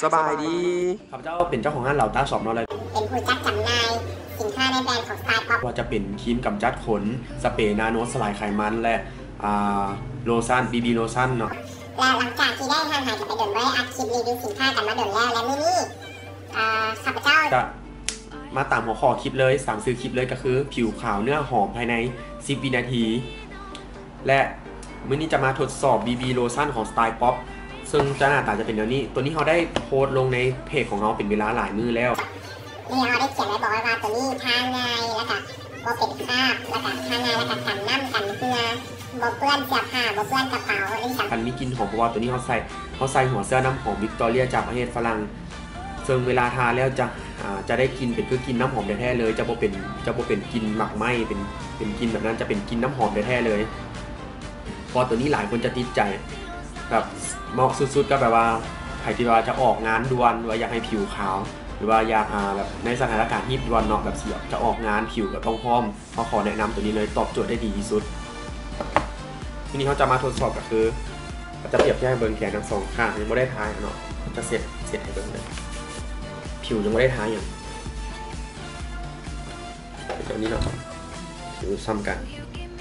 ສະບາຍດີ ຂ້າພະເຈົ້າເປັນເຈົ້າຂອງຮ້ານລາວຕ້າຊັອບເນາະ ແລະ ເປັນຜູ້ຈັດຈຳໜ່າຍສິນຄ້າໃນແບຣນຂອງສະໄຕລ໌ປັອບ ບໍ່ວ່າຈະເປັນຄຣີມກຳຈັດຂົນ, ສະເປນາໂນສະລາຍໄຂມັນ ແລະ ອາ ໂລຊັນ ບີບີໂລຊັນເນາະ. ແລະ ຫຼັງຈາກທີ່ໄດ້ຫ່າງຫາຍກັນໄປດົນ ບໍ່ໄດ້ອັດຄລິບຣີວິວສິນຄ້າກັນມາດົນແລ້ວ ແລະ ມື້ນີ້ ອາ ຂ້າພະເຈົ້າຈະມາຕາມຫົວຂໍ້ຄລິບເລີຍ, ສາມຊື່ຄລິບເລີຍ ກໍຄືຜິວຂາວເນື້ອຫອມພາຍໃນສິບວິນາທີ ແລະ ມື້ນີ້ຈະມາທົດສອບ ບີບີໂລຊັນຂອງສະໄຕລ໌ປັອບ ເຊິ່ງຈະໜ້າຕາຈະເປັນແນວນີ້. ໂຕນີ້ເຮົາໄດ້ໂພສລົງໃນເພຈຂອງເຮົາເປັນເວລາຫຼາຍມື້ແລ້ວ. ນີ້ເຮົາໄດ້ຂຽນໄວ້ບອກໄວ້ວ່າ ໂຕນີ້ທາງ່າຍ ແລ້ວກະບໍ່ເປັນຄາບ ແລ້ວກະທາງ່າຍ ແລ້ວກະກັນນ້ຳກັນເຫື່ອ ບໍ່ເປື້ອນເສື້ອຜ້າ ບໍ່ເປື້ອນກະເປົາ ຈັ່ງຊັ້ນ. ຄັນມີກິ່ນຫອມ ເພາະວ່າໂຕນີ້ເຮົາໃສ່ ເຮົາໃສ່ຫົວເຊື້ອນ້ຳຫອມວິກຕໍເຣຍຈາກປະເທດຝຣັ່ງ ເຊິ່ງເວລາທາແລ້ວຈະ ອາ ຈະໄດ້ກິ່ນເປັນຄືກິ່ນນ້ຳຫອມແທ້ໆເລີຍ ຈະບໍ່ເປັນ ຈະບໍ່ເປັນກິ່ນໝາກໄມ້ ເປັນ ເປັນກິ່ນແບບນັ້ນ ຈະເປັນກິ່ນນ້ຳຫອມແທ້ໆເລີຍ. ເພາະວ່າໂຕນີ້ຫຼາຍຄົນຈະຕິດໃຈ ແບບເໝາະສຸດໆກັບແບບວ່າໃຜທີ່ວ່າຈະອອກງານດ່ວນ ຫຼືວ່າຢາກໃຫ້ຜິວຂາວ ຫຼືວ່າຢາກ ອາ ແບບໃນສະຖານະການຮີບດ່ວນເນາະ ແບບຊິແບບຈະອອກງານ ຜິວກໍຕ້ອງພ້ອມ ເຮົາຂໍແນະນຳໂຕນີ້ເລີຍ ຕອບໂຈດໄດ້ດີທີ່ສຸດ. ທີນີ້ເຮົາຈະມາທົດສອບກໍຄື ເຮົາຈະປຽບທຽບໃຫ້ເບິ່ງແຂນທັງສອງຂ້າງ ຍັງບໍ່ໄດ້ທາເນາະ ຈະເຊັດ ເຊັດໃຫ້ເບິ່ງເລີຍ ຜິວຍັງບໍ່ໄດ້ທາຫຍັງ ເປັນແບບນີ້ເນາະ ຜິວສ່ຳກັນ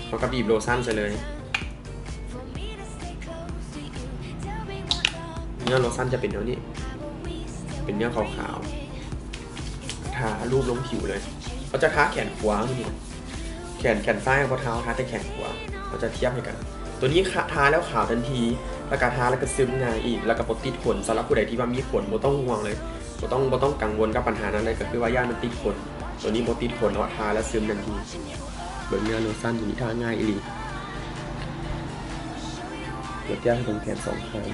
ເຮົາກໍບີບໂລຊັນໃສ່ເລີຍ. ເນື້ອໂລຊັນຈະເປັນແນວນີ້ ເປັນເນື້ອຂາວໆ ທາລູບລົງຜິວເລີຍ. ເຮົາຈະທາແຂນຂວານີ້ ແຂນ ແຂນຊ້າຍເຮົາບໍ່ທາ ເຮົາທາແຕ່ແຂນຂວາ. ເຮົາຈະທຽບໃຫ້ກັນ ໂຕນີ້ ທາແລ້ວຂາວທັນທີ ແລ້ວກະທາແລ້ວກະຊຶມງ່າຍອີກ ແລ້ວກະບໍ່ຕິດຂົນ. ສຳລັບຜູ້ໃດທີ່ວ່າມີຂົນ ບໍ່ຕ້ອງຫ່ວງເລີຍ ບໍ່ຕ້ອງ ບໍ່ຕ້ອງກັງວົນກັບບັນຫານັ້ນເລີຍ ກໍຄືວ່າຢ້ານມັນຕິດຂົນ. ໂຕນີ້ບໍ່ຕິດຂົນເນາະ ທາແລ້ວຊຶມທັນທີ. ເບິ່ງເນື້ອໂລຊັນໂຕນີ້ທາງ່າຍອີ່ຫຼີ ເປັນແບບນີ້ ແຂນສອງຂ້າງ.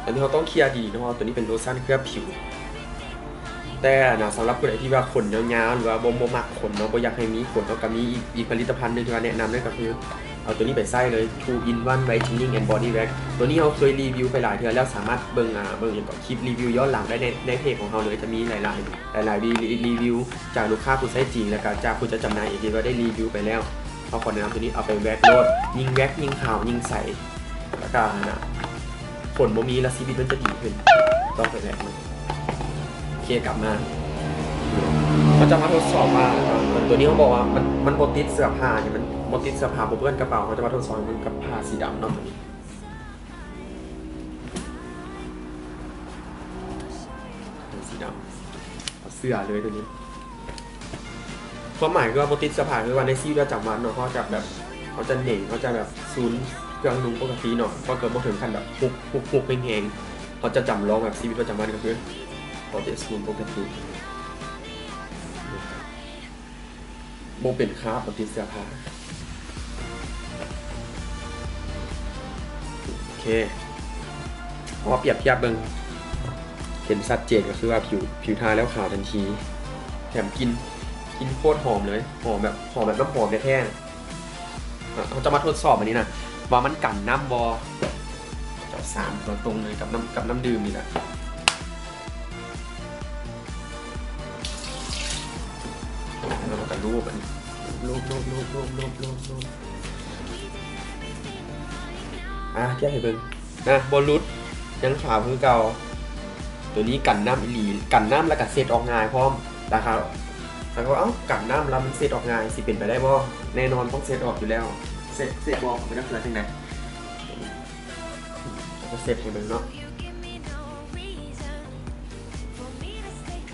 ອັນນີ້ເຮົາຕ້ອງເຄຍດີເນາະ ເພາະວ່າໂຕນີ້ເປັນໂລຊັນເຄືອຜິວ. ແຕ່ນະ ສຳລັບຜູ້ໃດທີ່ວ່າຂົນຍາວໆ ຫຼືວ່າບໍ່ ບໍ່ມັກຂົນເນາະ ບໍ່ຢາກໃຫ້ມີຂົນເນາະ ກໍມີອີກ ອີກຜະລິດຕະພັນໜຶ່ງທີ່ວ່າແນະນຳເລີຍ ກໍຄືເອົາໂຕນີ້ໄປໃຊ້ເລີຍ ທູອິນວັນ ໄວເທນນິງ ແອນ ບອດີ້ແວັກ. ໂຕນີ້ເຮົາເຄີຍຣີວິວໄປຫຼາຍເທື່ອແລ້ວ ສາມາດເບິ່ງ ອາ ເບິ່ງຫຍັງເກາະ ຄລິບຣີວິວຍ້ອນຫຼັງໄດ້ໃນ ໃນເພຈຂອງເຮົາເລີຍ ຈະມີຫຼາຍໆ ຫຼາຍໆຣີ ຣີວິວຈາກລູກຄ້າຜູ້ໃຊ້ຈິງ ແລ້ວກໍຈາກຜູ້ຈັດຈຳໜ່າຍເອງທີ່ວ່າໄດ້ຣີວິວໄປແລ້ວ. ເຮົາຂໍແນະນຳໂຕນີ້ ເອົາໄປແວັກໂລດ ຍິ່ງແວັກຍິ່ງຂາວ ຍິ່ງໃສ ແລ້ວກະອັນນະ ຂົນບໍ່ມີ ແລ້ວຊີວິດມັນຈະດີຂຶ້ນ ຕ້ອງໄປແວັກມັນ. ໂອເຄ ກັບມາ ເຮົາຈະມາທົດສອບວ່າ ໂຕນີ້ເຮົາບອກວ່າມັນ ມັນບໍ່ຕິດເສື້ອຜ້ານີ້ ມັນບໍ່ຕິດເສື້ອຜ້າ ບໍ່ເປື້ອນກະເປົາ. ເຮົາຈະມາທົດສອບໃຫ້ເບິ່ງກັບຜ້າສີດຳເນາະ ໂຕນີ້ ສີດຳ ເອົາເສື້ອເລີຍໂຕນີ້. ຄວາມໝາຍຄືວ່າບໍ່ຕິດເສື້ອຜ້າ ຄືວ່າໃນຊີວິດປະຈຳວັນເນາະ ເຮົາຈະແບບ ເຮົາຈະເໜັງ ເຮົາຈະແບບສູນເຄື່ອງນຸ່ງປົກກະຕິເນາະ ເຮົາກໍບໍ່ເຖິງຂັ້ນແບບຮຸບ ຮຸບ ຮຸບແຮງໆ. ເຮົາຈະຈຳລອງແບບຊີວິດປະຈຳວັນ ກໍຄືເຮົາຈະສູນປົກກະຕິ ບໍ່ເປັນຄາບ ບໍ່ຕິດເສື້ອຜ້າ. ໂອເຄ ເຮົາມາປຽບທຽບເບິ່ງ ເຫັນຊັດເຈນກໍຄືວ່າຜິວ ຜິວທາແລ້ວຂາວທັນທີ ແຖມກິ່ນ ກິ່ນໂຄດຫອມເລີຍ ຫອມແບບ ຫອມແບບນ້ຳຫອມແທ້ໆ. ເຮົາຈະມາທົດສອບອັນນີ້ນະ ວ່າມັນກັນນ້ຳບໍ່? ເຈົ້າສາມຕົວຕົງເລີຍ ກັບນ້ຳ ກັບນ້ຳດື່ມນີ້ແຫຼະ. ແລ້ວມັນກໍລູບອັນນີ້ ລູບ ລູບ ອ່າ ທຽບໃຫ້ເບິ່ງນະ ບໍ່ຫຼຸດ ຍັງຂາວຄືເກົ່າ. ໂຕນີ້ກັນນ້ຳອີ່ຫຼີ ກັນນ້ຳ ແລ້ວກໍເຊັດອອກງ່າຍພ້ອມ. ລາຄາ ລາຄາ ເອົ້າ ກັນນ້ຳແລ້ວມັນເຊັດອອກງ່າຍ ຊິເປັນໄປໄດ້ບໍ່? ແນ່ນອນຕ້ອງເຊັດອອກຢູ່ແລ້ວ. ເຊັດ ເຊັດບໍ່ ມັນຈະເປັນຈັ່ງໃດ? ເຮົາຈະເຊັດໃຫ້ເບິ່ງເນາະ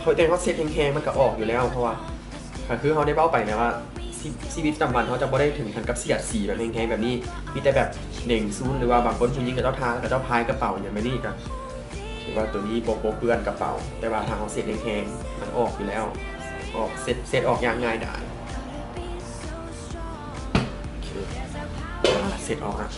ເຮົາ ແຕ່ເຮົາເຊັດແຮງໆ ມັນກໍອອກຢູ່ແລ້ວ ເພາະວ່າ ກໍຄືເຮົາໄດ້ເວົ້າໄປແລ້ວວ່າ ຊີ ຊີວິດປະຈຳວັນເຮົາຈະບໍ່ໄດ້ເຖິງຂັ້ນກັບສະຫຍັດສີແບບແຮງໆແບບນີ້ ມີແຕ່ແບບເໜັງສູນ ຫຼືວ່າບາງຄົນຜູ້ຍິງເຂົາເຈົ້າທາ ເຂົາເຈົ້າພາຍກະເປົາຫຍັງແບບນີ້ ກໍຖືວ່າໂຕນີ້ບໍ່ ບໍ່ເປື້ອນກະເປົາ ແຕ່ວ່າຖ້າເຮົາເຊັດແຮງໆ ມັນອອກຢູ່ແລ້ວ ອອກ ເຊັດ ເຊັດອອກຢ່າງງ່າຍດາຍ. ໂອເຄ ເຊັດອອກແລ້ວ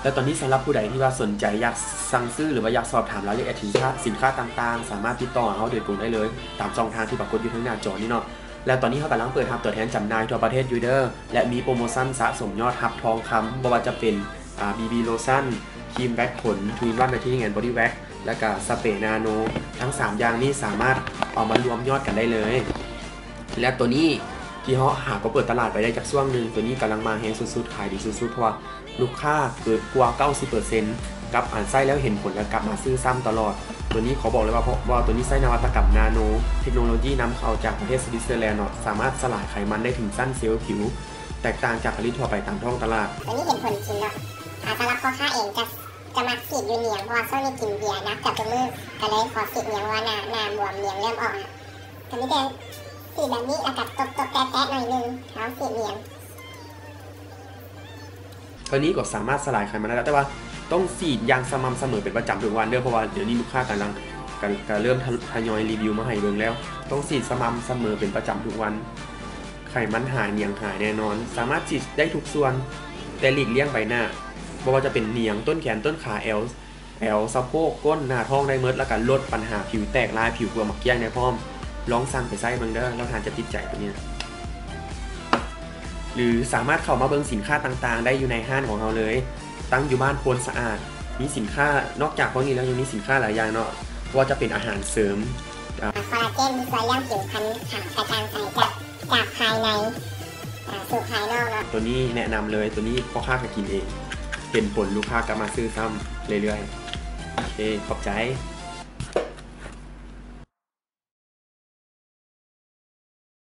ແລ້ວຕອນນີ້ສຳລັບຜູ້ໃດທີ່ວ່າສົນໃຈຢາກສັ່ງຊື້ ຫຼືວ່າຢາກສອບຖາມລາຍລະອຽດສິນຄ້າ ສິນຄ້າຕ່າງໆ ສາມາດຕິດຕໍ່ເຮົາໂດຍກົງໄດ້ເລີຍ ຕາມຊ່ອງທາງທີ່ປາກົດຢູ່ທາງໜ້າຈໍນີ້ເນາະ. ແລ້ວຕອນນີ້ເຮົາກຳລັງເປີດຮັບຕົວແທນຈຳໜ່າຍທົ່ວປະເທດຢູ່ເດີ ແລະ ມີໂປຣໂມຊັນສະສົມຍອດຮັບທອງຄຳ ບໍ່ວ່າຈະເປັນ ອາ ບີບີໂລຊັນ, ຄຣີມແວັກຂົນ ທູອິນວັນ ໄວເທນນິງ ແອນ ບອດີ້ແວັກ ແລ້ວກະສະເປນາໂນ ທັງສາມຢ່າງນີ້ສາມາດເອົາມາລວມຍອດກັນໄດ້ເລີຍ. ແລ້ວໂຕນີ້ ທີ່ເຮົາຫາກໍເປີດຕະຫຼາດໄປໄດ້ຈັກຊ່ວງໜຶ່ງ, ຕົວນີ້ກຳລັງມາແຮງສຸດໆ ຂາຍດີສຸດໆ ເພາະວ່າລູກຄ້າເກີນກວ່າເກົ້າສິບເປີເຊັນ ກັບອັນໃຊ້ແລ້ວເຫັນຜົນ ແລະ ກັບມາຊື້ຊ້ຳຕະຫຼອດ. ຕົວນີ້ຂໍບອກເລີຍວ່າ ເພາະວ່າຕົວນີ້ໃຊ້ນະວັດຕະກຳນາໂນ ເທັກໂນໂລຢີນຳເຂົ້າຈາກປະເທດສະວິດເຊີແລນເນາະ, ສາມາດສະຫຼາຍໄຂມັນໄດ້ເຖິງຊັ້ນເຊວຜິວ ແຕກຕ່າງຈາກຜະລິດທົ່ວໄປຕາມທ້ອງຕະຫຼາດ. ຕົວນີ້ເຫັນຜົນຈິງເນາະ, ອາ ສຳລັບພໍ່ຄ້າເອງຈະ ຈະມັກສີດຢູ່ໜຽງ ເພາະວ່າຊ່ວງນີ້ກິນເບຍໜັກເກືອບທຸກມື້ ກໍເລີຍຂໍສີດໜຽງ ເພາະວ່າໜ້າ ໜ້າບວມ ໜຽງເລີ່ມອອກແລ້ວ. ກໍມີແຕ່ສີດແບບນີ້ ແລ້ວກໍຕົບໆແຕະໆໜ້ອຍໜຶ່ງ ແລ້ວສີດໜຽງ. ຕົວນີ້ກໍສາມາດສະຫຼາຍໄຂມັນໄດ້ແລ້ວ, ແຕ່ວ່າຕ້ອງສີດຢ່າງສະໝ່ຳສະເໝີເປັນປະຈຳທຸກວັນເດີ້, ເພາະວ່າດຽວນີ້ລູກຄ້າກຳລັງ ກະ ກະເລີ່ມທະ ທະຍອຍຣີວິວມາໃຫ້ເບິ່ງແລ້ວ. ຕ້ອງສີດສະໝ່ຳສະເໝີເປັນປະຈຳທຸກວັນ. ໄຂມັນຫາຍ ໜຽງຫາຍແນ່ນອນ. ສາມາດສີດໄດ້ທຸກສ່ວນ, ແຕ່ຫຼີກລ່ຽງໃບໜ້າ. ບໍ່ວ່າຈະເປັນໜຽງ, ຕົ້ນແຂນ, ຕົ້ນຂາ, ແອວ, ແອວ, ສະໂພກ, ກົ້ນ, ໜ້າທ້ອງໄດ້ໝົດ, ແລ້ວກໍລົດບັນຫາຜິວແຕກລາຍ, ຜິວເປືອກໝາກກ້ຽງໄດ້ພ້ອມ. ລອງສັ່ງໄປໃຊ້ເບິ່ງເດີ້, ແລ້ວທ່ານຈະຕິດໃຈຕົວນີ້. ຫຼືສາມາດເຂົ້າມາເບິ່ງສິນຄ້າຕ່າງໆໄດ້ຢູ່ໃນຮ້ານຂອງເຮົາເລີຍ, ຕັ້ງຢູ່ບ້ານໂພນສະອາດ. ມີສິນຄ້າ, ນອກຈາກພວກນີ້ແລ້ວ ຍັງມີສິນຄ້າຫຼາຍຢ່າງເນາະ, ບໍ່ວ່າຈະເປັນອາຫານເສີມ, ອາ ຄອລລາເຈນ ທີ່ຊ່ວຍລ້ຽງຜິວພັນຂາວກະຈ່າງໃສຈາກ ຈາກພາຍໃນ ອາ ສູ່ພາຍນອກເນາະ. ຕົວນີ້ແນະນຳເລີຍ, ຕົວນີ້ພໍ່ຄ້າກໍກິນເອງ, ເຫັນຜົນລູກຄ້າກັບມາຊື້ຊ້ຳເລື້ອຍໆ. ໂອເຄ, ຂອບໃຈ.